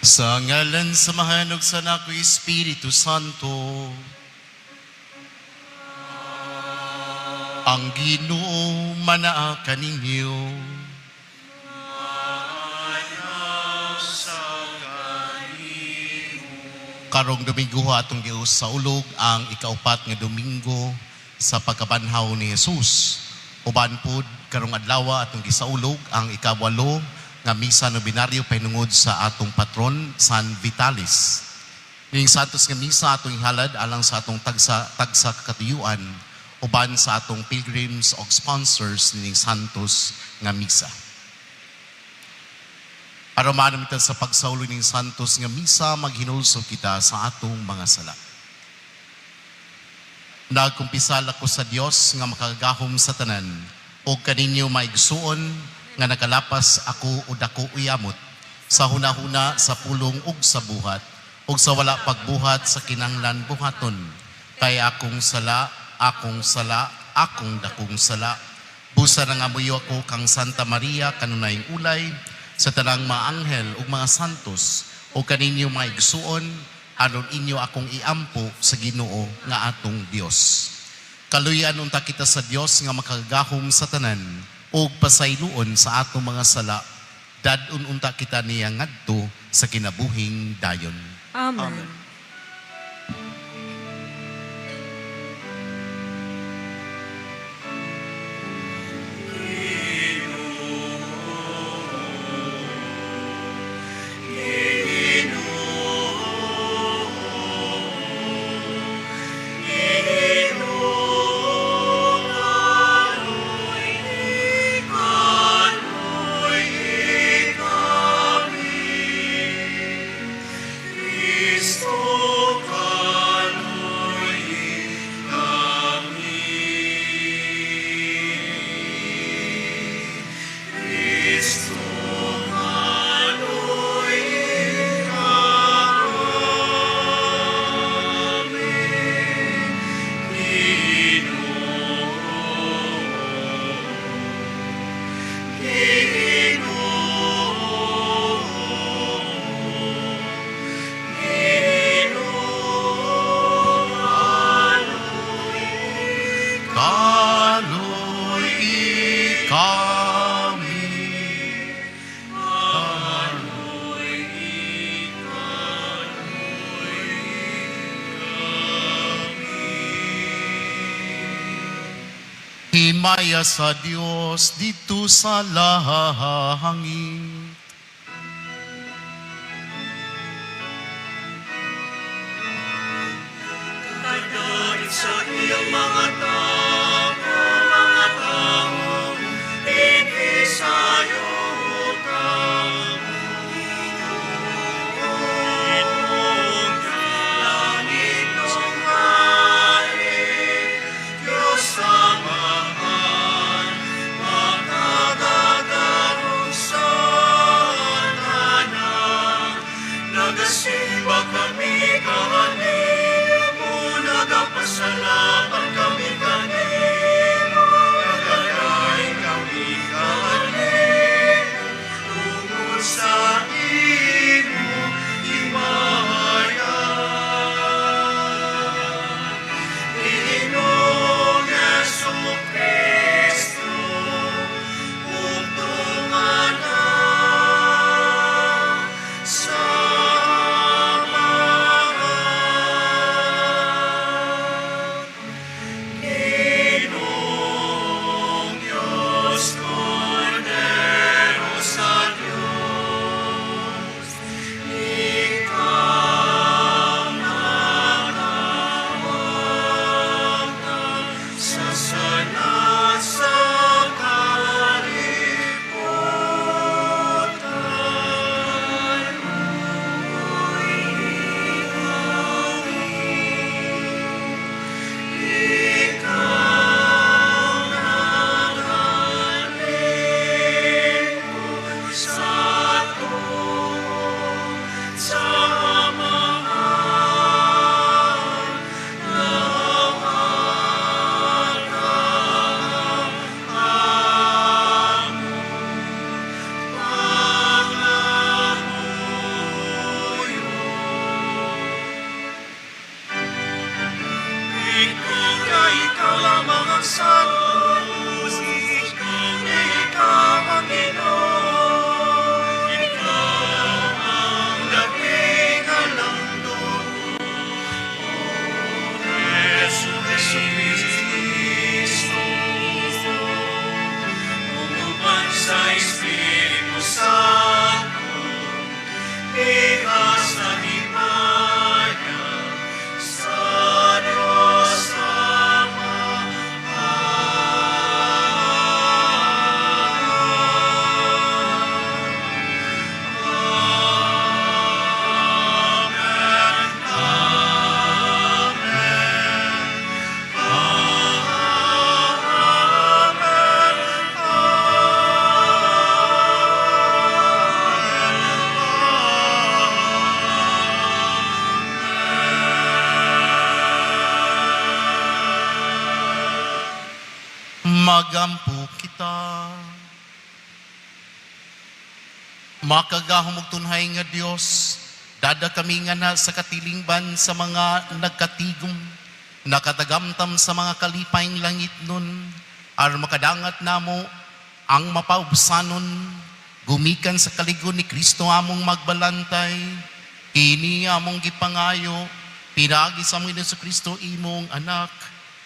Sa ngalan sa Amahan ug sa Anak ug Espiritu Santo. Ang Ginoo manaa kaninyo. Karong Domingo atong gisaulog ang ikaupat nga Domingo sa pagkabanhaw ni Jesus. Uban pod karong adlaw atong gisaulog ang 8 nga misa nobenaryo pahinungod sa atong patron San Vitalis. Ning santos nga misa atong ihalad alang sa atong tagsa tagsa katuyuan uban sa atong pilgrims og sponsors nining santos nga misa. Aron maanam kita sa pagsaulog ning santos nga misa, maghinulsol kita sa atong mga sala. Nagkumpisal ako sa Dios nga makagagahom sa tanan, ug kaninyo, mga igsuon, nga nakalapas ako o dako uyamot sa hunahuna, sa pulong ug sa buhat, ug sa wala pagbuhat sa kinahanglan buhaton. Kay akong sala, akong sala, akong dakong sala. Busa nangamuyo ako kang Santa Maria, kanunayng ulay, sa tanang mga anghel ug mga santos, ug kaninyo, mga igsuon, aron inyo akong iampo sa Ginoo nga atong Dios. Kaluyan unta kita sa Dios nga makagagahom sa tanan ug pasayloon sa atong mga sala. Dad-on unta kita niya ngadto sa kinabuhing dayon. Amen. Amen. Kaloy kami. Kaloy. Himaya sa Dios didto sa langit. Kadaig sa iyang mga tao, dinhi sa yuta. Ginoong langit ug hari, Diyos Amahan, makagagahom sa tanan. Nagasimba kami kanimo, nagapasalamat kami kanimo, nagadaig kami kanimo, tungod sa imong himaya. Ginoong Jesu Kristo, bugtong Anak sa Amahan. Ginoong Diyos, Kordero sa Diyos, ikaw nagawagtang sa sala sa kalibutan. Ikaw nagaliko sa tuhod sa Amahan, nawagtang among pangamuyo. Ikaw lamang ang santos, Ikaw ang Ginoo, Ikaw ang labing halangdon. O Jesu Cristo, uban sa Espiritu Santo, diha sa himaya, sa Diyos Ama. Amen. Amen. Amen. Magampo kita. Makagagahom ug tunhay nga Dios, dada kami nga na sa katilingban sa mga nagkatigom, nakatagamtam sa mga kalipayng langitnon, aron makadangat namo ang mapaubsanon, gumikan sa kalig-on ni Kristo among magbalantay, kini among gipangayo, pinaagi sa among Ginoong Kristo imong anak,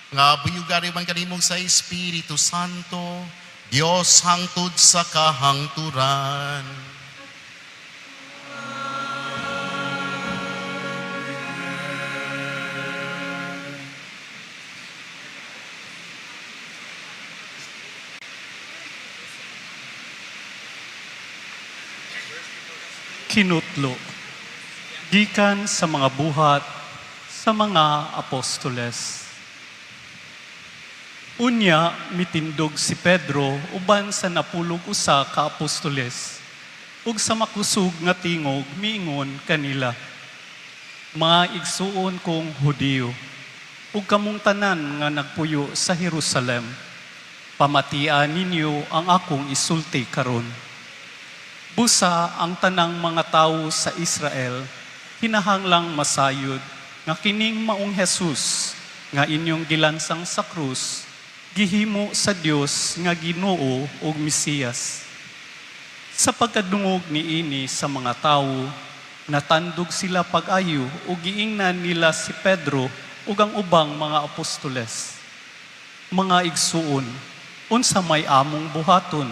nga buyog ari uban kanimo sa Espiritu Santo, Dios hangtod sa kahangturan. Kinutlo gikan sa mga Buhat sa mga Apostoles. Unya mitindog si Pedro uban sa 11 ka apostoles ug sa makusog nga tingog miingon kanila, "Mga igsuon kong Hudiyo ug kamong tanan nga nagpuyo sa Jerusalem, pamatian ninyo ang akong isulti karon. Busa ang tanang mga tawo sa Israel kinahanglang masayod nga kining maong Jesus nga inyong gilansang sa krus, gihimo sa Dios nga Ginoo ug Mesiyas." Sa pagkadungog niini sa mga tawo, natandog sila pag-ayo ug giingnan nila si Pedro ug ang ubang mga apostoles, "Mga igsuon, unsa may among buhaton?"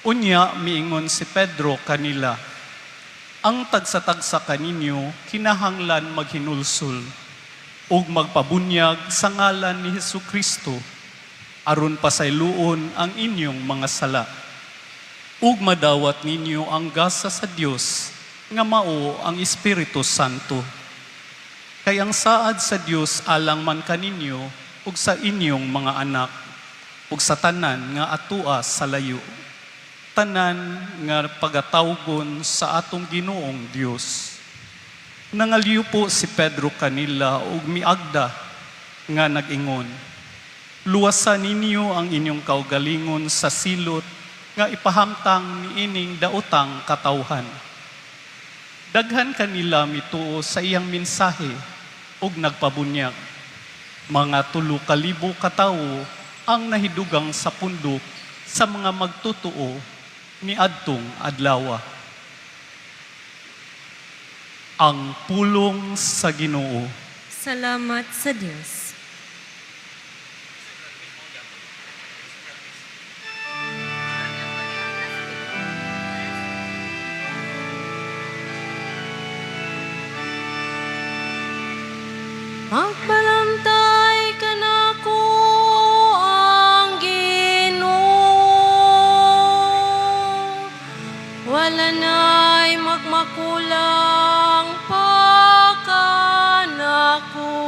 Unya miingon si Pedro kanila, "Ang tagsa-tagsa kaninyo kinahanglan maghinulsol ug magpabunyag sa ngalan ni Hesus Kristo aron pasayloon ang inyong mga sala ug madawat ninyo ang gasa sa Dios nga mao ang Espiritu Santo. Kay ang saad sa Dios alang man kaninyo ug sa inyong mga anak ug sa tanan nga atua sa layo, tanan nga pagatawgon sa atong Ginoong Dios." Nangaliw po si Pedro kanila ug miagda nga nag-ingon, "Luwasa ninyo ang inyong kaugalingon sa silot nga ipahamtang niining daotang katawhan." Daghan kanila mituo sa iyang mensahe ug nagpabunyag. Mga 3,000 ka tawo ang nahidugang sa pundok sa mga magtutuo niadtong adlawa. Ang pulong sa Ginoo. Salamat sa Dios. Magbalantay kanako ang Ginoo. Wala na'y magmakulang pa kanako.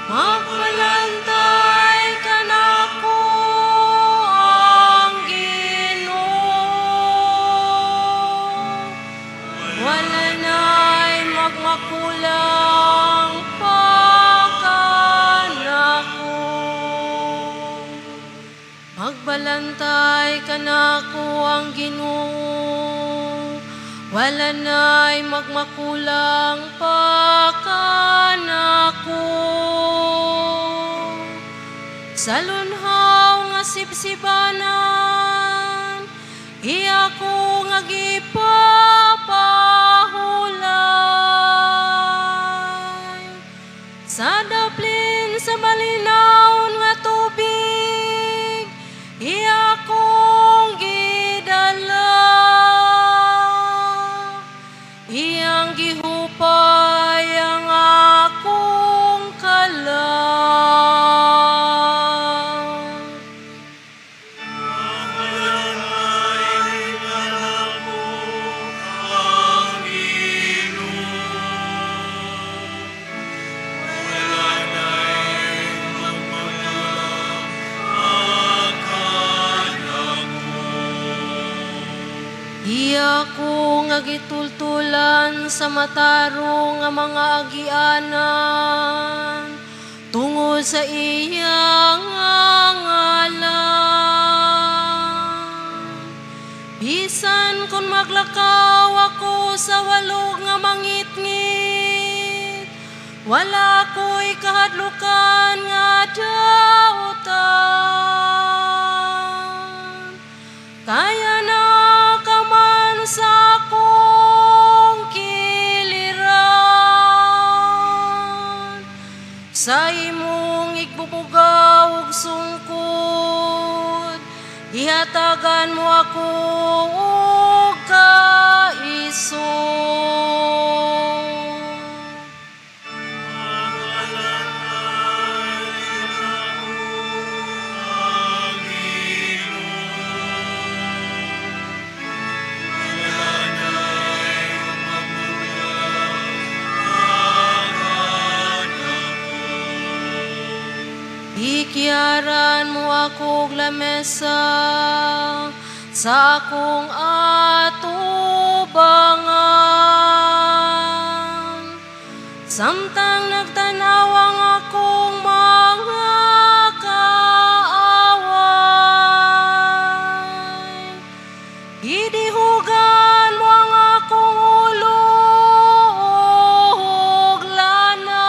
Magbalantay kanako ang Ginoo. Wala na'y magmakulang pa kanako. Magbalantay kanako ang Ginoo. Wala na'y magmakulang pa kanako. Sa lunhaw nga sibsibanan, iya ko nga gipapahulay. Sa daplin sa malinaw nga tubig, iya kong gidala. Iyang gihupay ang akong kalag. Magalantay kanako ang Ginoo. Wala na'y magmakulang kanako. Iya ko nga gitultulan sa matarong nga mga agianan tungod sa iyang ngalan. Bisan kung maglakaw ako sa walog nga mangitngit, wala ko'y kahadlukan nga dautan. Kay anaa ka man sa akong kiliran, sa imong igbubugaw ug sungkod, gihatagan mo ako og kaisog. Magalantay kanako ang Ginoo. Wala na'y magmakulang kanako. Gikyaran mo ako og lamesa sa akong atubangan. Samtang nagtanaw ang akong mga kaaway, gidihugan mo ang akong ulo og lana.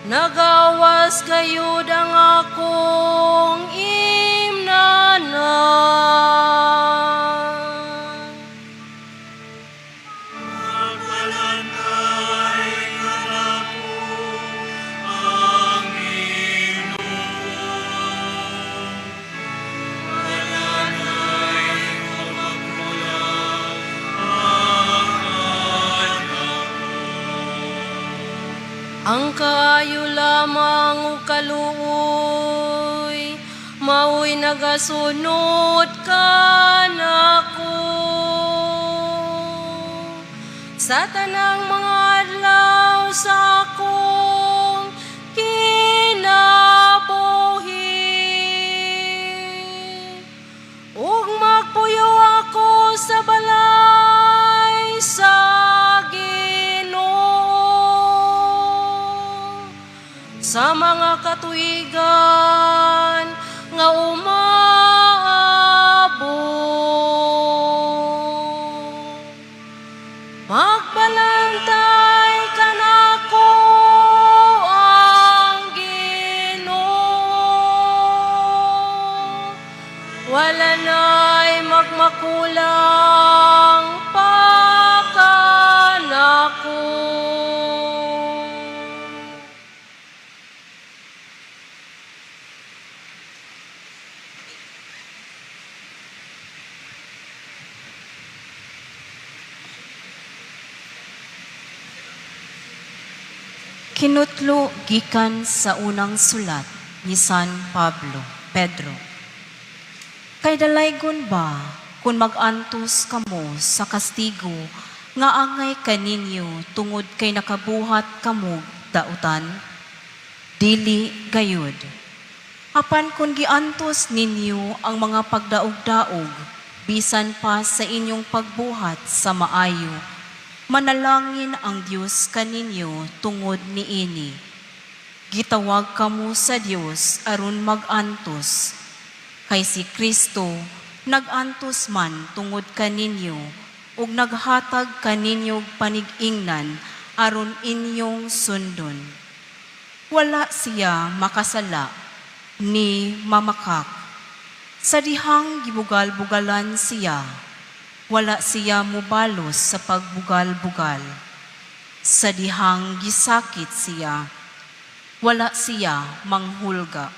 Nagawas gayud ang akong imnanan. Magbalantay kanako ang Ginoo. Wala na'y magmakulang kanako. Ang kaayo lamang ug kaluoy mao'y nagasunod kanako sa tanang mga adlaw sa akong kinabuhi. Ug magpuyo ako sa balay sa Ginoo sa mga katuigan nga umaabot. Magbalantay kanako ang Ginoo. Wala na'y magmakulang pa kanako. Kinutlo gikan sa unang sulat ni San Pablo, Pedro. Kay dalaygon ba kung mag-antos kamo sa kastigo nga angay kaninyo tungod kay nakabuhat kamo dautan? Dili gayud. Apan kung giantos ninyo ang mga pagdaog-daog bisan pa sa inyong pagbuhat sa maayo, manalangin ang Dios kaninyo tungod niini. Gitawag kamo sa Dios aron mag-antos, kay si Kristo Nag-antos man tungod kaninyo ug naghatag kaninyo og panig-ingnan aron inyong sundon. Wala siya makasala ni mamakak. Sa dihang gibugal-bugalan siya, wala siya mubalos sa pagbugal-bugal. Sa dihang gisakit siya, wala siya manghulga.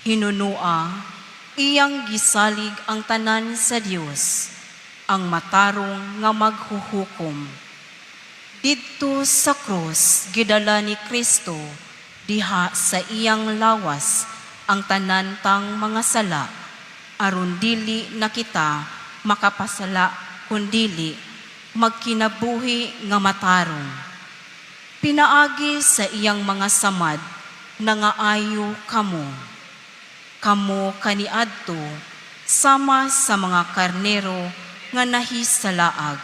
Hinunua, iyang gisalig ang tanan sa Dios, ang matarong nga maghuhukom. Didto sa krus gidala ni Kristo diha sa iyang lawas ang tanan tang mga sala aron dili na kita makapasala kundili magkinabuhi nga matarong. Pinaagi sa iyang mga samad nangaayo kamo. Kamo kaniadto sama sa mga karnero nga nahisalaag.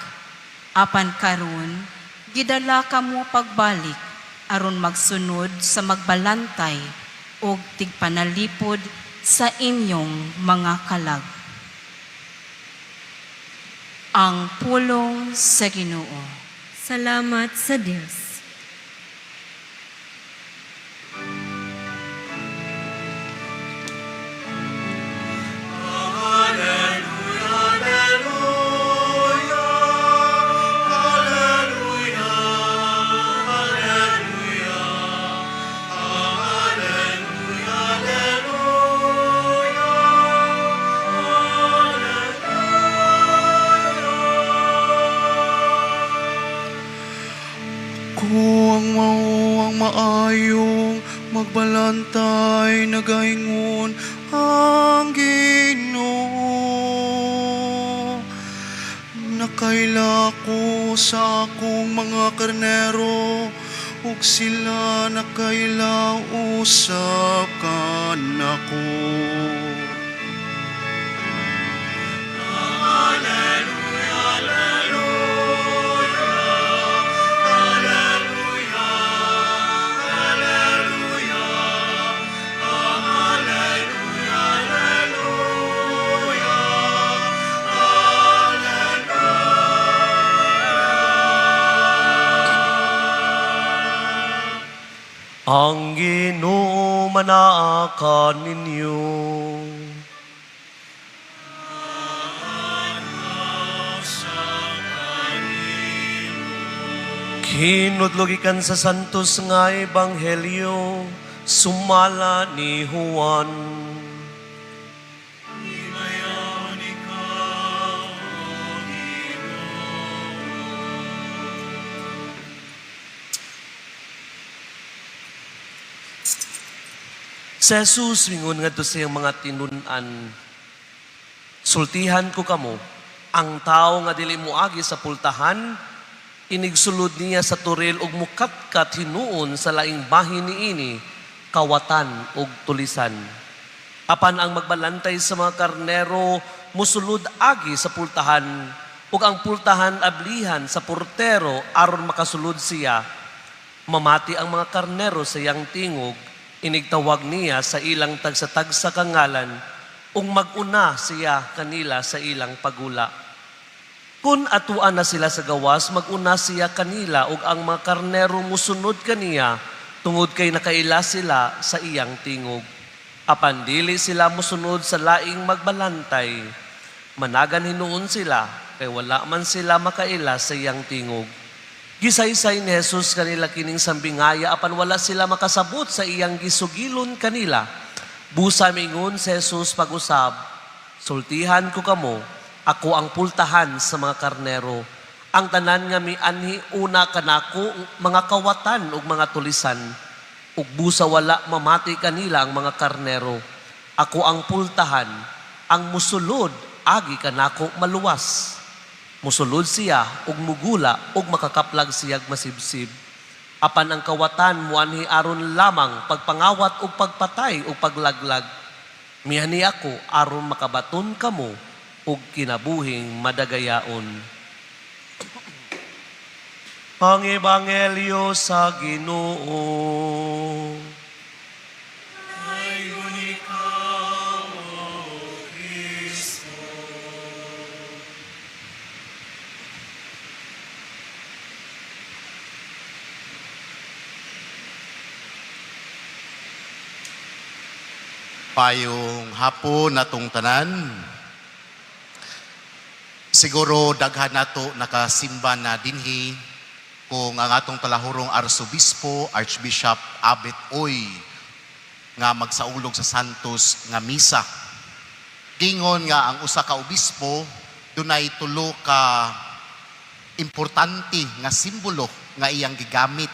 Apan karon gidala kamo pagbalik aron magsunod sa magbalantay og tigpanalipod sa inyong mga kalag. Ang pulong sa Ginoo. Salamat sa Dios. Ko ang mao ang maayong magbalantay, nagaingon ang Ginoo. Nakaila ko sa akong mga karnero ug sila nakaila usab kanako. Ang Ginoo manaa kaninyo. Kinudlogikan sa Santos nga Ebanghelyo, sumala ni Juan. Sa Jesus, mingon ngadto sa iyang mga tinun-an, sultihan ko kamo, ang tao nga dili moagi sa pultahan, inigsulod niya sa turil ug mukatkat hinuon sa laing bahin niini, kawatan ug tulisan. Apan ang magbalantay sa mga karnero musulod agi sa pultahan, ug ang pultahan ablihan sa portero aron makasulod siya. Mamati ang mga karnero sa iyang tingog, inigtawag niya sa ilang tagsa-tagsa ka ngalan, ug mag-una siya kanila sa ilang pagula. Kun atuan na sila sa gawas, mag-una siya kanila ug ang mga karnero musunod kaniya tungod kay nakaila sila sa iyang tingog. Apan dili sila musunod sa laing magbalantay. Managan hinuon sila kay wala man sila makaila sa iyang tingog. Gisaysay ni Jesus kanila kining sambingaya apan wala sila makasabot sa iyang gisugilon kanila. Busa mingon si Jesus pag-usab, sultihan ko kamo, ako ang pultahan sa mga karnero. Ang tanan nga mianhi una kanako mga kawatan ug mga tulisan. Ug busa wala mamati kanila ang mga karnero. Ako ang pultahan, ang musulod agi kanako maluwas. Musulod siya ug mugula ug makakaplag siyag masibsib. Apan ang kawatan muanhi aron lamang pagpangawat ug pagpatay ug paglaglag. Miani ako aron makabaton kamo ug kinabuhing madagayaon. Ang Ebanghelyo sa Ginoo. Maayong hapon natong tanan. Siguro daghan nato nakasimba na dinhi kung ang atong talahurong Arsobispo, Archbishop Abet Uy, nga magsaulog sa Santos nga misa. Gingon nga ang usa ka obispo dunay tulo ka importante nga simbolo nga iyang gigamit.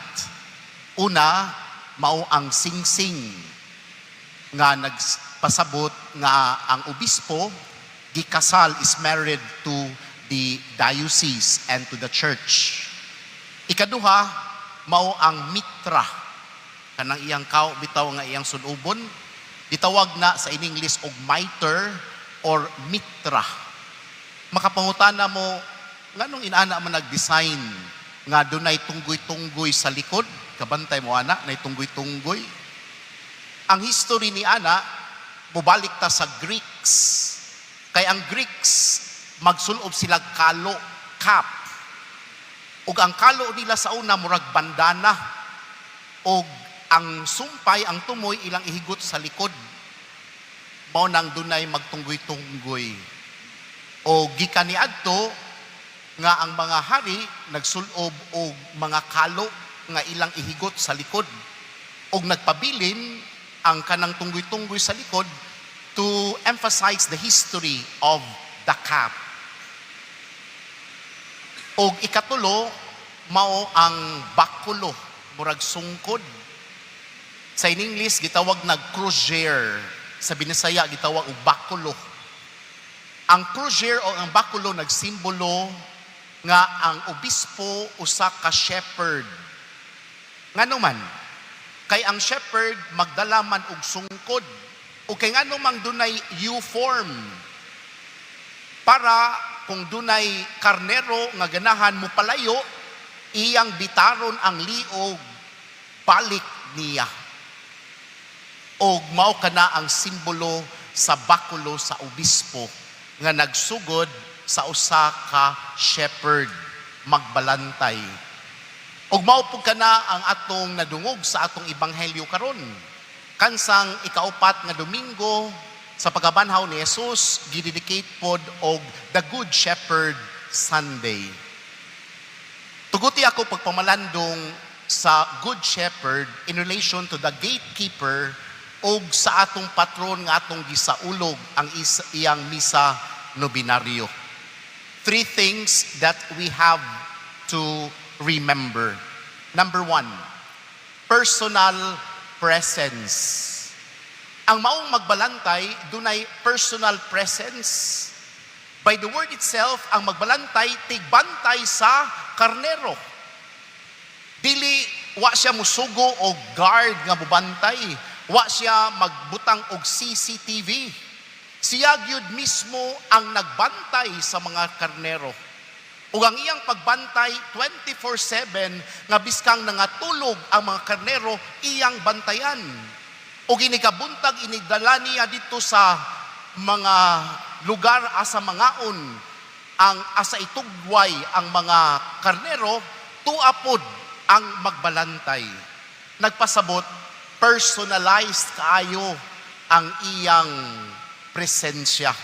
Una, mao ang singsing nga nagpasabot nga ang obispo gikasal, is married to the diocese and to the church. Ikaduha, mao ang mitra, kanang iyang kao bitaw nga iyang sulubon, gitawag na sa in English og mitre or mitra. Makapangutana mo nganong inana man nag-design nga dunay tunggoy-tunggoy sa likod? Kabantay mo ana, nay tunggoy-tunggoy. Ang history ni ana, mubalik ta sa Greeks. Kay ang Greeks, magsulob sila kalo, cap. Ug ang kalo nila sa una murag bandana. Og ang sumpay, ang tumoy, ilang ihigot sa likod. Mao nang dunay magtunggoy-tunggoy. O gikan niadto nga ang mga hari nagsulob og mga kalo nga ilang ihigot sa likod. Og nagpabilin ang kanang tunggoy-tunggoy sa likod to emphasize the history of the cap. Og ikatulo, mao ang bakulo, murag sungkod. Sa in English, gitawag nag crozier. Sa Binisaya, gitawag og bakulo. Ang crozier o ang bakulo nagsimbolo nga ang obispo usa ka shepherd. Ngano man? Kay ang shepherd magdala man og sungkod. O kay ngano mang dunay U-form para kung dunay karnero nga ganahan mo palayo, iyang bitaron ang liog balik niya. Og mao kana ang simbolo sa bakulo sa obispo nga nagsugod sa usa ka shepherd magbalantay. Og mao pud kana ang atong nadungog sa atong ebanghelyo karon. Kansang ikaupat nga Domingo sa pagkabanhaw ni Jesus, gidedicate pod og the Good Shepherd Sunday. Tuguti ako pagpamalandong sa Good Shepherd in relation to the gatekeeper og sa atong patron nga atong gisaulog ang iyang misa nobinaryo. Three things that we have to remember. Number one, personal presence. Ang maong magbalantay, dunay personal presence. By the word itself, ang magbalantay, tigbantay sa karnero. Dili, wa siya musugo o guard nga mubantay. Wa siya magbutang og CCTV. Siya gyud mismo ang nagbantay sa mga karnero. Ug ang iyang pagbantay 24/7 nga biskang nangatulog ang mga karnero, iyang bantayan. Ug inikabuntag inigdala niya dito sa mga lugar asa mangaon ang asa itugway ang mga karnero, tua pod ang magbalantay. Nagpasabot, personalized kaayo ang iyang presensya.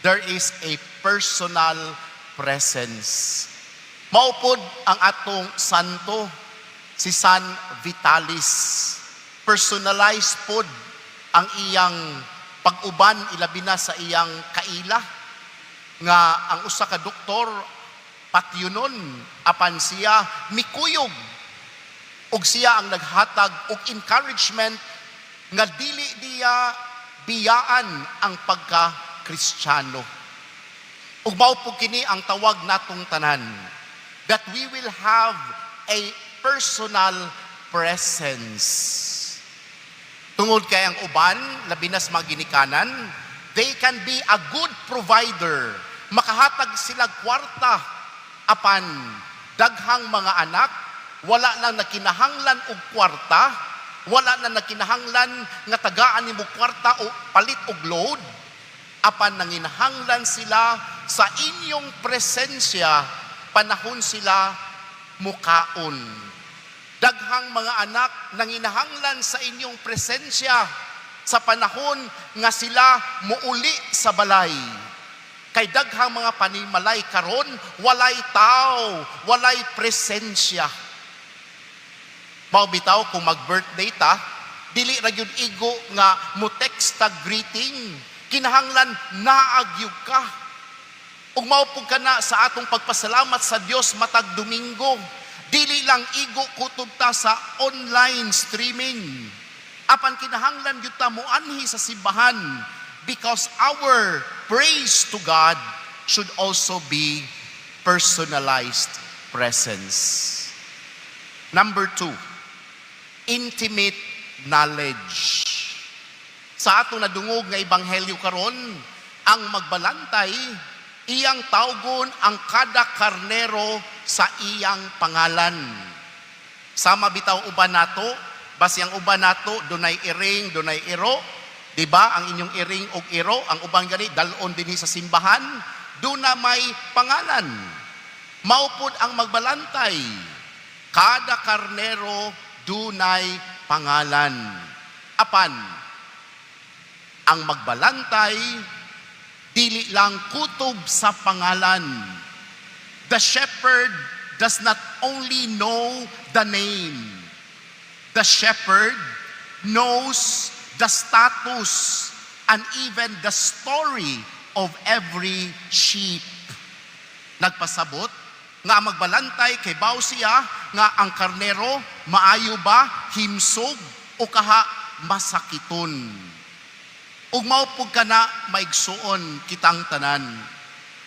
There is a personal presence. Mao pod ang atong santo, si San Vitalis. Personalized pod ang iyang pag-uban, ilabi na sa iyang kaila nga ang usa ka doktor patyunon apan siya mikuyog ug siya ang naghatag og encouragement nga dili niya biyaan ang pagka-Kristiyano. Ug mao po kini ang tawag natong tanan, that we will have a personal presence. Tungod kay ang uban, labi na sa mga ginikanan, they can be a good provider. Makahatag sila kwarta apan daghang mga anak, wala lang nakinahanglan og kwarta, wala na nakinahanglan nga tagaan nimo kwarta o palit og load, apan nanginahanglan sila sa inyong presensya panahon sila mukaon. Daghang mga anak nanginahanglan sa inyong presensya Sa panahon nga sila muuli sa balay. Kay daghang mga panimalay karon walay tao, walay presensya. Mao bitaw kung mag-birthday ta, dili ra gyud igo nga mo text tag greeting. Kinahanglan naa gyud ka. Ug mao pud kana sa atong pagpasalamat sa Dios matag Domingo. Dili lang igo kutob ta sa online streaming. Apan kinahanglan gyud ta moanhi sa simbahan because our praise to God should also be personalized presence. Number two, intimate knowledge. Sa atong nadungog nga ebanghelyo karon, ang magbalantay iyang tawgon ang kada karnero sa iyang pangalan. Sama bitaw uban nato, basi ang uban nato dunay iring, dunay iro, di ba? Ang inyong iring og iro, ang uban gani dal-on dinhi sa simbahan, duna may pangalan. Mao pud ang magbalantay. Kada karnero dunay pangalan. Apan ang magbalantay dili lang kutob sa pangalan. The shepherd does not only know the name. The shepherd knows the status and even the story of every sheep. Nagpasabot nga ang magbalantay kaybaw siya nga ang karnero maayo ba, himsog o kaha masakiton. Ug mao pud kana, maigsuon kitang tanan,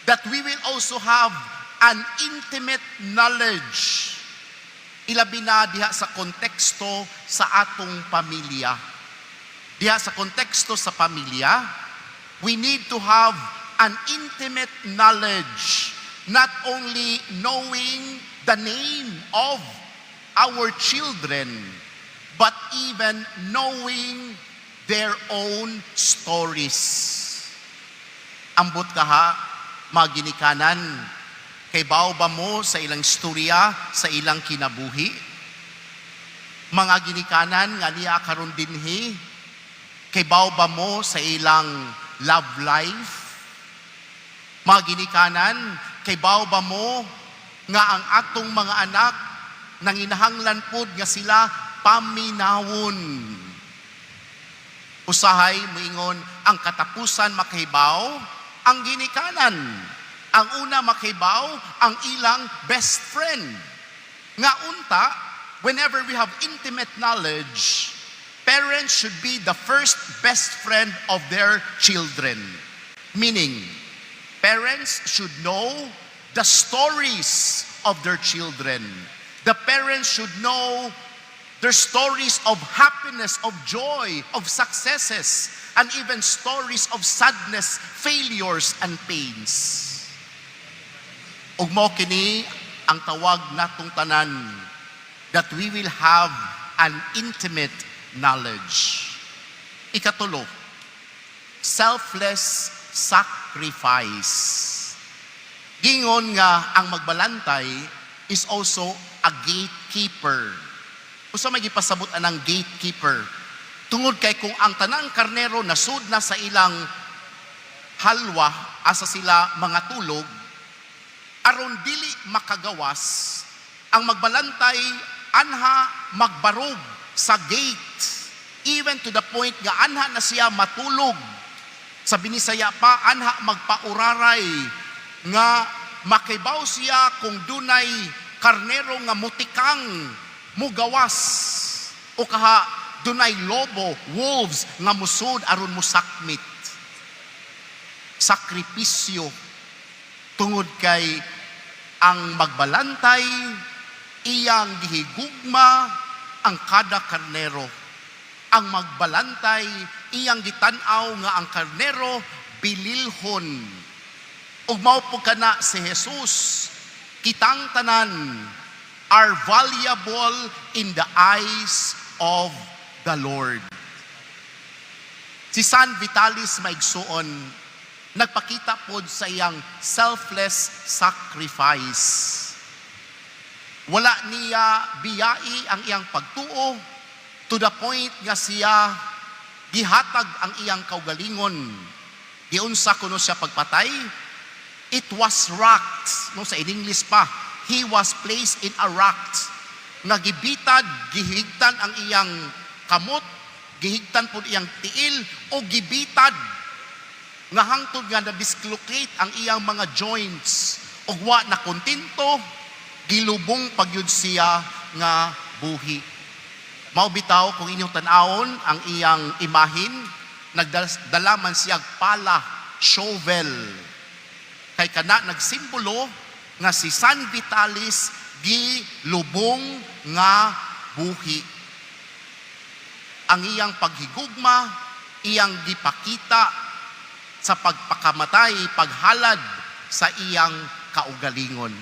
that we will also have an intimate knowledge, ilabi na diha sa konteksto sa atong pamilya. Diha sa konteksto sa pamilya, we need to have an intimate knowledge, not only knowing the name of our children, but even knowing their own stories. Ambot kaha, mga ginikanan, kaybaw ba mo sa ilang istorya, sa ilang kinabuhi? Mga ginikanan nga niya karon dinhi, kaybaw ba mo sa ilang love life? Mga ginikanan, kaybaw ba mo nga ang atong mga anak nanginahanglan pod nga sila paminawon? Usahay moingon ang katapusan makahibaw ang ginikanan. Ang una makahibaw ang ilang best friend. Nga unta, whenever we have intimate knowledge, parents should be the first best friend of their children. Meaning, parents should know the stories of their children. The parents should know their stories of happiness, of joy, of successes, and even stories of sadness, failures, and pains. Ug mao kini ang tawag natong tanan that we will have an intimate knowledge. Ikatulo, selfless sacrifice. Gingon nga ang magbalantay is also a gatekeeper. Usa may gipasabot anang gatekeeper? Tungod kay kung ang tanang karnero nasud na sa ilang halwa, asa sila mga tulog, aron dili makagawas, ang magbalantay anha magbarog sa gate, even to the point nga anha na siya matulog. Sa Binisaya pa, anha magpauraray nga makibaw siya kung dunay karnero nga mutikang mugawas o kaha dunay lobo, wolves nga musud aron musakmit. Sakripisyo, tungod kay ang magbalantay iyang gihigugma ang kada karnero. Ang magbalantay iyang gitan-aw nga ang karnero bililhon. Ug mao po kana si Jesus, kitang tanan are valuable in the eyes of the Lord. Si San Vitalis, maigsuon, nagpakita pod sa iyang selfless sacrifice. Wala niya biyai ang iyang pagtuo to the point nga siya Gihatag ang iyang kaugalingon. Giunsa kuno siya pagpatay? It was racked, no, sa in English pa. He was placed in a rack. Nga gibitad, gihigtan ang iyang kamot, gihigtan pud iyang tiil o gibitad nga hangtod nga na-dislocate ang iyang mga joints ug wa na kontento, gilubong pagyud siya nga buhi. Mao bitaw kung inyong tan-awon ang iyang imahin, nagdala man siya pala, shovel, kay kana nagsimbolo nga si San Vitalis gilubong nga buhi. Ang iyang paghigugma, iyang gipakita sa pagpakamatay, paghalad sa iyang kaugalingon.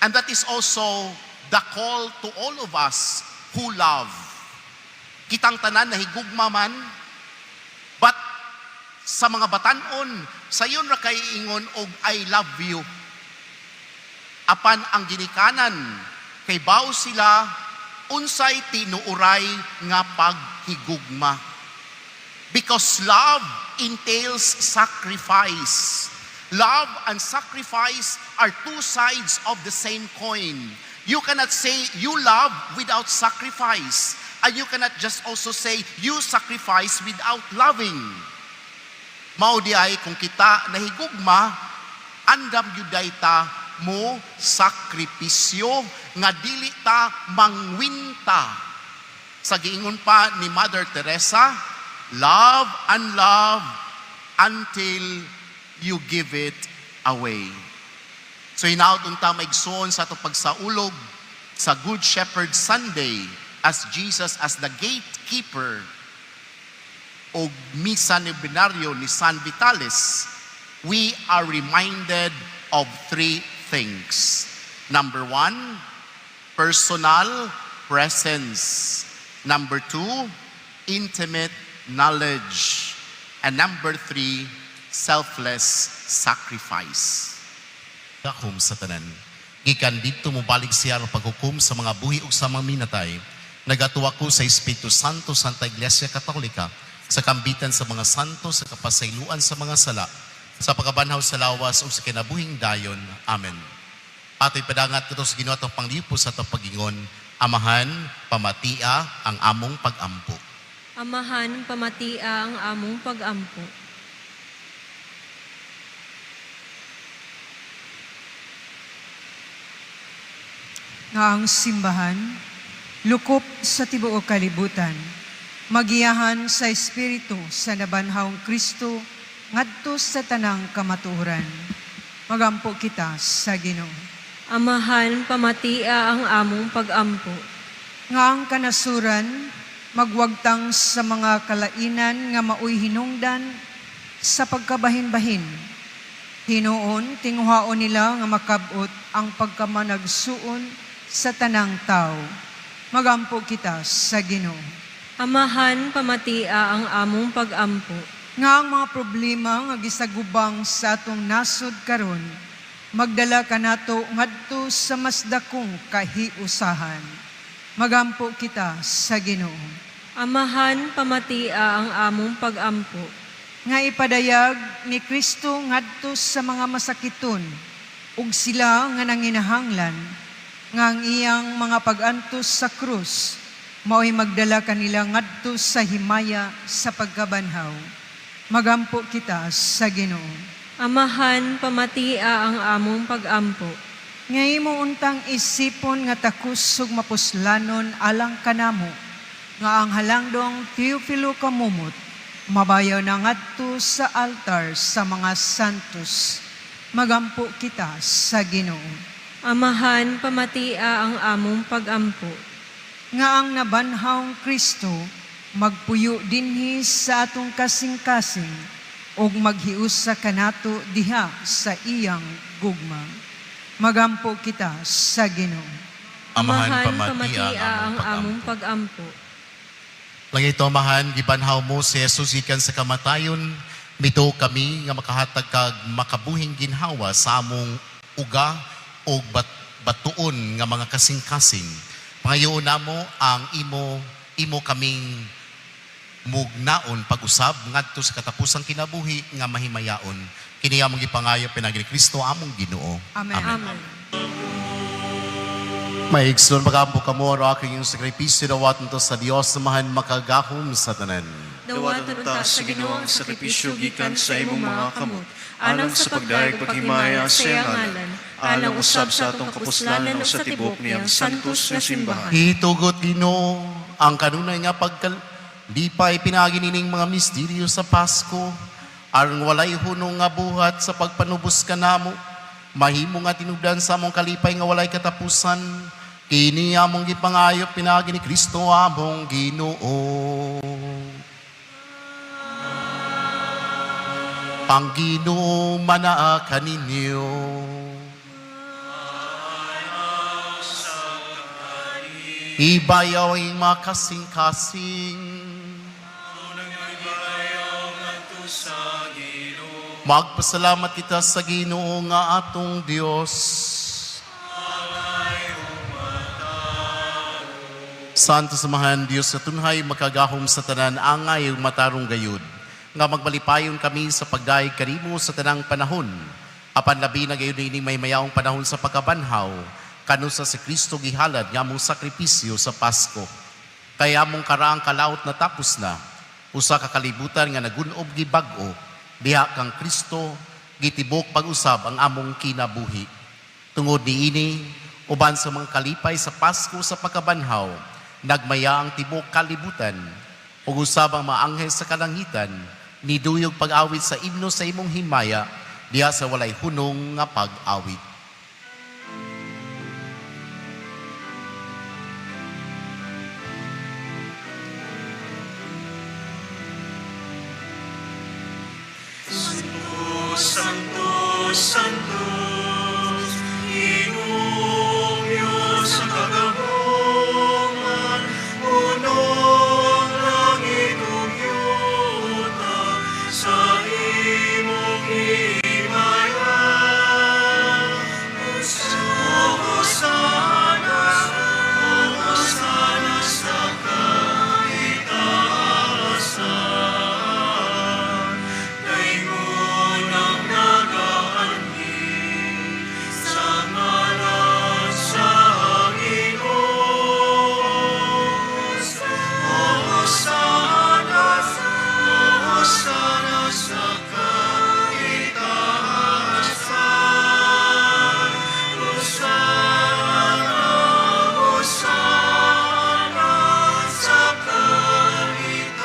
And that is also the call to all of us who love. Kitang tanan na higugma man, but sa mga batanon, sayon ra kay ingon og "I love you." Apan ang ginikanan, kay baw sila unsay tinuuray nga paghigugma. Because love entails sacrifice. Love and sacrifice are two sides of the same coin. You cannot say you love without sacrifice. And you cannot just also say you sacrifice without loving. Mao di ay kung kita nahigugma, andam gyud ta mo sakripisyo nga dili ta mangwinta. Sa giingon pa ni Mother Teresa, "Love and love until you give it away." So hinaot unta, maigsoon, sa atong pagsaulog sa Good Shepherd Sunday as Jesus as the gatekeeper o Misa Novenario ni San Vitalis, we are reminded of three things. Number one, personal presence. Number two, intimate knowledge. And number three, selfless sacrifice. Gahom sa tanan. Gikan didto mobalik siya aron paghukom sa mga buhi ug sa mga minatay. Nagatuo ako sa Espiritu Santo, Santa Iglesia Katolika, sa kambitan sa mga santo, sa kapasayloan sa mga sala, sa pagkabanhaw sa lawas ug sa kinabuhing dayon. Amen. Ato'y padangat kato sa Ginoo atong panglipos sa atong pagingon, "Amahan, pamatia ang among pagampo." Amahan, pamatia ang among pagampo. Nga ang simbahan, lukop sa tibuok kalibutan, magiyahan sa Espiritu sa nabanhawng Kristo ngadto sa tanang kamatuoran. Magampo kita sa Ginoo. Amahan, pamatia ang among pagampo. Nga ang kanasuran magwagtang sa mga kalainan nga maoy hinungdan sa pagkabahin-bahin. Hinuon, tinguhaon nila nga makabot ang pagkamanagsuon sa tanang tao. Magampo kita sa Ginoo. Amahan, pamatia ang among pagampo. Nga ang mga problema nga gisagubang sa atong nasod karon magdala kanato ngadto sa mas dakong kahiusahan. Magampo kita sa Ginoo. Amahan, pamatia ang among pagampo. Nga ipadayag ni Kristo ngadto sa mga masakiton ug sila nga nanginahanglan nga ang iyang mga pag-antos sa krus mao'y magdala kanila ngadto sa himaya sa pagkabanhaw. Magampo kita sa Ginoo. Amahan, pamatia ang among pagampo. Nga imo untang isipon nga takus ug mapuslanon alang kanamo nga ang halangdong Teofilo Camomot mabayaw na ngadto sa altar sa mga santos. Magampo kita sa Ginoo. Amahan, pamatia ang among pagampo. Nga ang nabanhawng Kristo magpuyo dinhi sa atong kasing-kasing ug maghiusa kanato diha sa iyang gugma. Magampo kita sa Ginoo. Amahan, pamatia ang among pagampo. pagampo. Langit Amahan, gibanhaw mo si Jesus gikan sa kamatayon, mituo kami nga makahatag kag makabuhing ginhawa sa among uga o batuon nga mga kasing-kasing. Pangayoon namo ang imo kaming Mugnaon pag-usab ngadto sa katapusang kinabuhi nga mahimayaon. Kini among gipangayo pinaagi ni Kristo among Ginoo. Amen. Amen. Maigsoon, magampo kamo aron ang inyong sakripisyo dawaton to sa Dios Amahan makagahom sa tanan. Dawaton unta sa Ginoo ang sakripisyo gikan sa imong mga kamot, alang sa pagdayeg paghimaya sa iyang ngalan, alang usab sa atong kapuslanan ug sa tibok niyang santos nga simbahan. Hitugot Ginoo ang kanunay nga pagkalipay pinaagi nining mga misteryo sa Pasko aron walay hunong nga buhat sa pagpanubos kanamo mahimo nga tinubdan sa among kalipay nga walay katapusan kini among gipangayo pinaagi ni Kristo among Ginoo. Ang Ginoo manaa kaninyo. Ibayaw ang mga kasing-kasing. Magpasalamat kita sa Ginoo nga atong Dios. Santo Samahan, Dios sa tunhay, makagahom sa tanan, angay ug matarong gayud. Nga magbalipayon kami sa pagdayeg kanimo sa tanang panahon. Apan labi na gayud niining may mayaong panahon sa pagkabanhaw, kanusa si Kristo gihalad nga among sakripisyo sa Pasko. Kaya among karaang kalaot na tapos na, usa ka kalibutan nga nagunob gibag-o, diha kang Kristo gitibok pag-usab ang among kinabuhi. Tungod niini, uban sa mga kalipay sa Pasko sa pagkabanhaw, nagmaya ang tibok kalibutan, ug usab ang mga anghel sa kalangitan, niduyog pag-awit sa imno sa imong himaya, diha sa walay hunong nga pag-awit. Santo, Santo, Ginoong Diyos sa kagahoman, puno ang langit ug yuta sa imong himaya. Hosana, Hosana sa kaitaasan. Dayon ang nagaanhi sa ngalan sa Ginoo. Hosana, Hosana sa kaitaasan. Hosana, Hosana sa kaitaasan.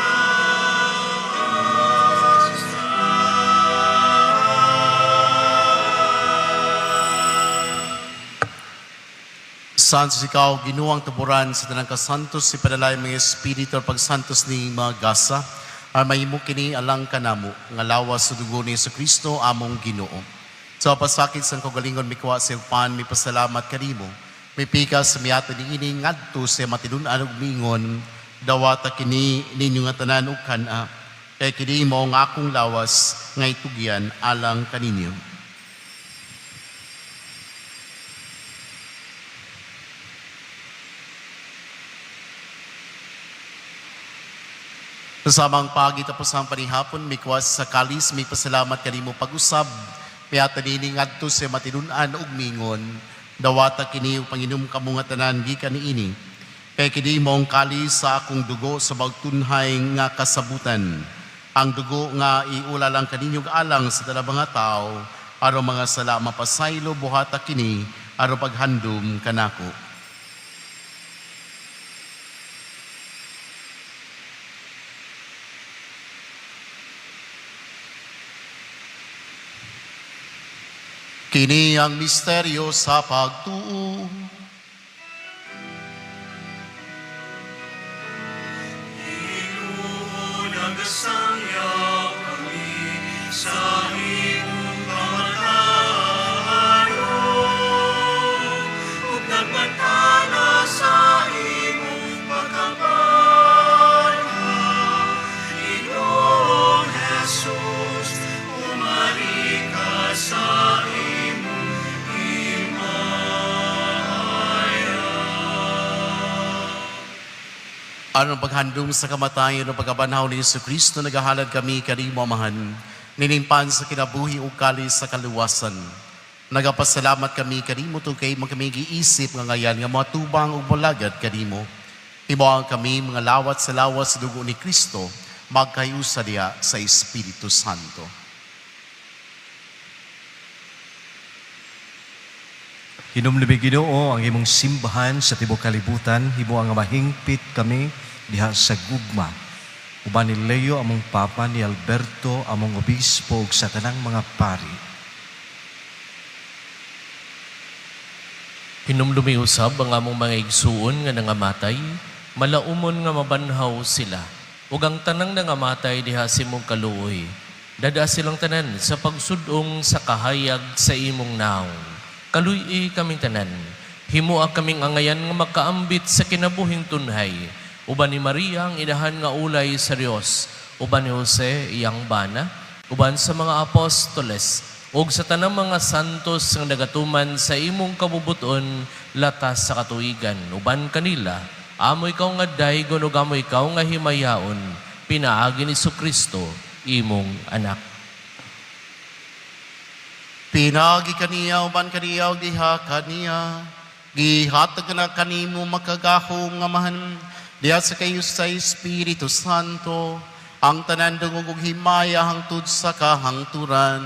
Santos ikaw, Ginoo ang tuburan sa tanang kasantos, si padalay mga espiritu at pagsantos ni mga gasa, ay mahimo kini alang kanamo, nga lawas sa dugo ni Hesus Kristo among Ginoo. Sa pasakit sang kagalingon mikuha sa upan, mi pasalamat kanimo. Mipikas sa miato ni ini ngadto sa matinun-an ug mingon, dawata kini ninyo nga tanan ug kan-a. Kay kini mao ang akong lawas nga itugyan alang kaninyo. Sa samang pagi tapos ang panihapon, mikwas sa kalis, may pasalamat kanimo pag-usab. Piyata nini ngadto sa matinun-an ug mingon, dawata kini ug panginom kamo nga tanan gikan niini. Kay kini mao ang kalis sa akong dugo sa bagtunhay nga kasabutan. Ang dugo nga iulalang kaninyo alang sa tanang mga tao, aron mga sala mapasaylo buhata kini aron paghandom kanako. Kini ang misteryo sa pagtuo. Ginoo, nagasangyaw kami sa imong kamatayon ug nagmantala sa imong pagkabanhaw. Ginoong Jesus, umari ka sa imong himaya. Aron paghandom sa kamatayon o pagkabanhaw ni Hesus Kristo, nagahalad kami kanimo, Amahan, ninimpan sa kinabuhi ug kalis sa kaluwasan. Nagapasalamat kami kanimo tungod kay imo kami giisip nga ngayan nga moatubang ug molagad kanimo. Himoa kami mga lawat sa lawas sa dugo ni Kristo, magkahiusa diha sa Espiritu Santo. Hinumdumi, Ginoo, ang imong simbahan sa tibuok kalibutan, himoa nga mahingpit kami diha sa gugma. Uban ni Leo among Papa, ni Alberto among obispo ug sa tanang mga pari. Hinumdumi usab ang among mga igsuon nga nangamatay, malaumon nga mabanhaw sila. Ug ang tanang nangamatay diha sa imong kaluoy. Dada silang tanan sa pagsudong sa kahayag sa imong naong. Kaluy-i kaming tanan. Himoa kaming angayan nga makaambit sa kinabuhing tunhay. Uban ni Maria ang inahan nga ulay sa Dios. Uban ni Jose iyang bana. Uban sa mga apostoles ug sa tanang mga santos nga nagatuman sa imong kabubuton latas sa katuigan uban kanila amo ikaw nga daygon ug amo ikaw nga himayaon pinaagi ni Kristo imong anak. Pinagi kaniya, uban kaniya, ug diha kaniya. Gihatag na kanimo makagahom nga Amahan, diha sa kayo sa Espiritu Santo, ang tanan dungog ug himaya hangtod sa kahangturan.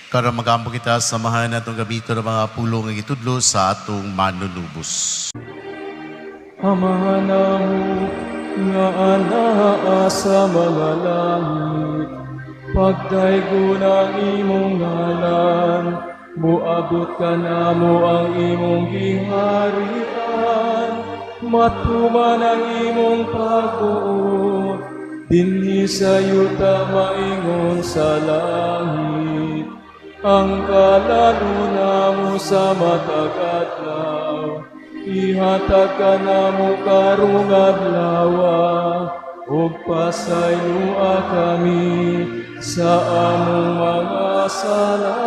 Karon magampo kita samahan natong gamiton ng mga pulong nga gitudlo sa atong manunubos. Amahan namo nga anaa sa mga langit, pagdaygon ang imong ngalan, muabot kanamo ang imong giharian, matuman ang imong pagbuot, dinhi sa yuta maingon sa langit. Ang kalalo namo sa matag adlaw, ihatag kanamo karong adlaw, ug pasayloa kami sa among mga sala,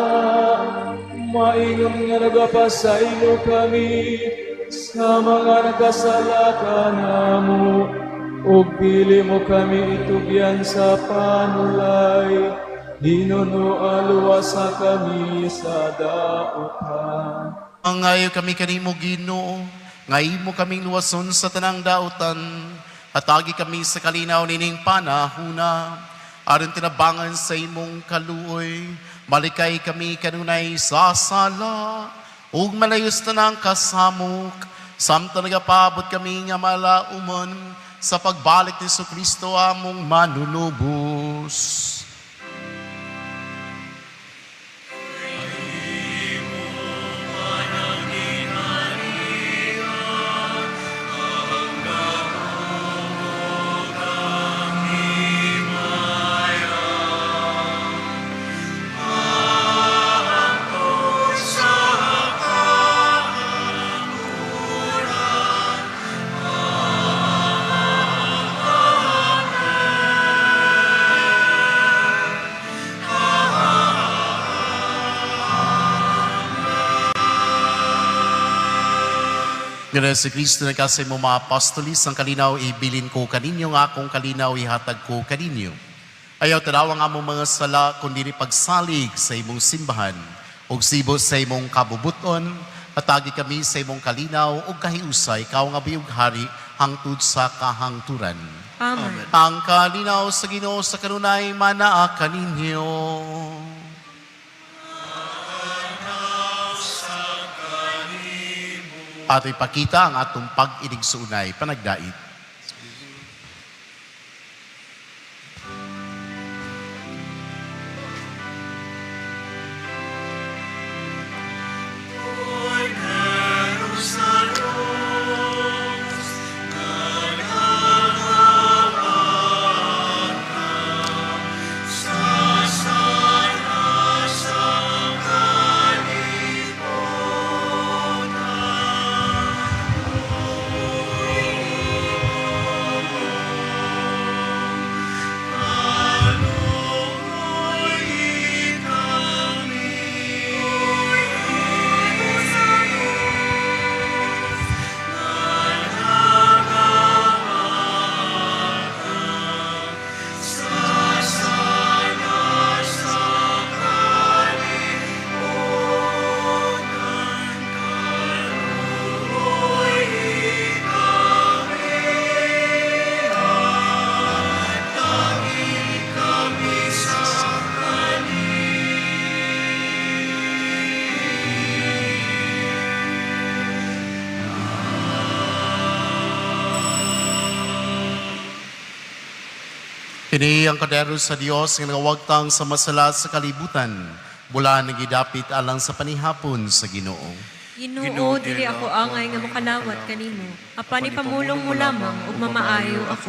maingon nga nagapasaylo kami sa mga nagkasala kanamo, ug dili mo kami itugyan sa panulay, hinunoa luwasa kami sa dautan. Mangayo kami kanimo Ginoo, nga imo kaming luwason sa tanang dautan. Hatagi kami sa kalinaw nining panahuna, aron tinabangan sa imong kaluoy. Malikay kami kanunay sa sala, ug malayos tanang kasamok. Samtang nagapabot kami nga malaumon sa pagbalik ni Kristo among manunubos. Ganoon si Kristo nagkasay mo mga apostolis, ang kalinaw ibilin ko kaninyo, nga akong kalinaw ihatag ko kaninyo. Ayaw tanawang among mga sala, kundi ni pagsalig sa imong simbahan, ug sibo sa imong kabubuton, hatagi kami sa imong kalinaw ug kahiusay, ikaw nga biyog hari, hangtod sa kahangturan. Amen. Ang kalinaw sa Ginoo sa kanunay manaa kaninyo. Ato ipakita ang atong pag-inig-suunay panagdait. Kini ang kordero sa Dios nga nagawagtang sa masala sa kalibutan. Bulahan nga gidapit alang sa panihapon sa Ginoo. Ginoo, dili ako angay nga makalawat kanimo, apan ipamulong mo lamang ug mamaayo ako.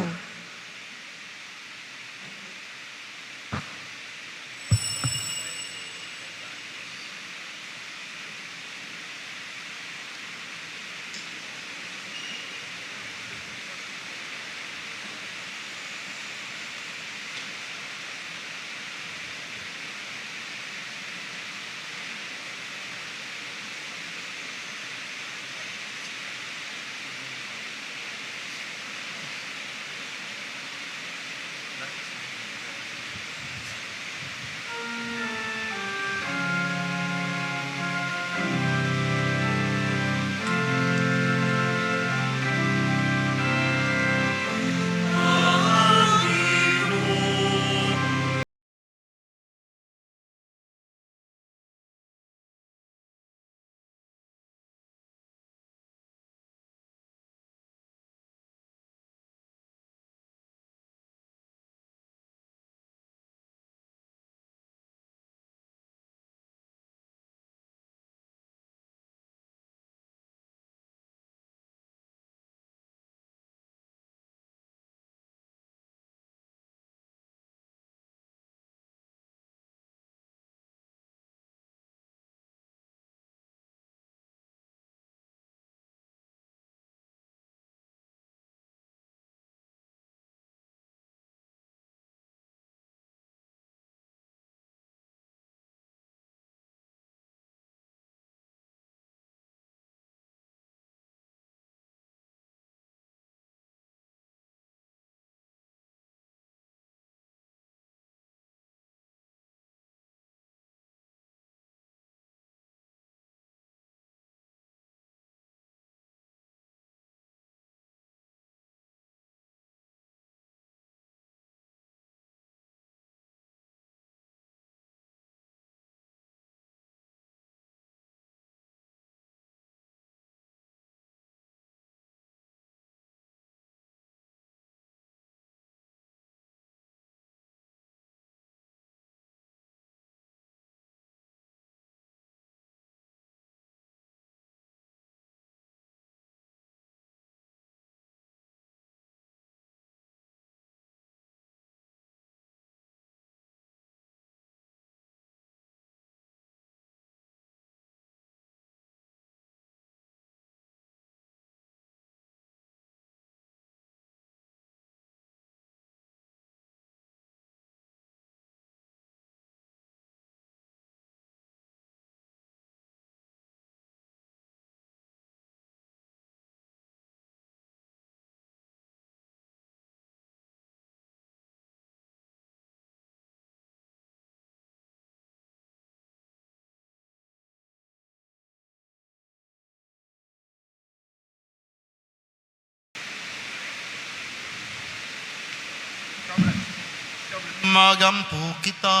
Magampo kita.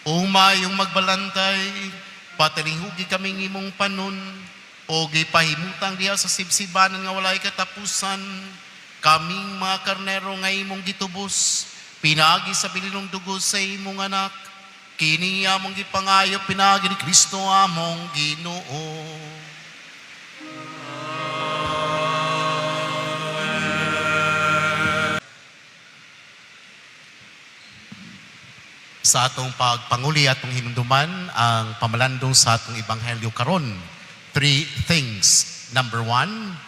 O mayong magbalantay, patalihugi kaming imong panon, o gipahimutang diha sa sibsibanan nga walay katapusan, kaming mga karnero nga imong gitubos, pinagi sa bilinong dugo sa imong anak, kini among gipangayo, pinagi ni Kristo among Ginoo. Sa atong pagpanguli, atong hinumduman ang pamalandong sa atong ebanghelyo karon. Three things. Number one,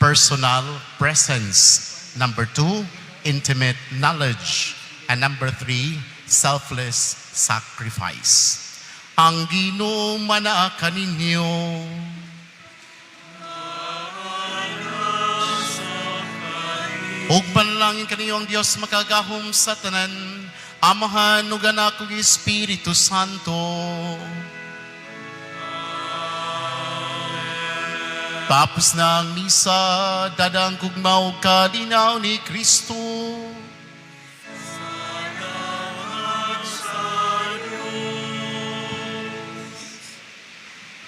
personal presence. Number two, intimate knowledge. And number three, selfless sacrifice. Ang Ginoo manaa kaninyo. Ug panalangin kaniyo ang Dios makagahom sa tanan, Amahan ug Anak ug Espiritu Santo. Tapos na ang misa, dadang kugma ug kalinaw ni Kristo.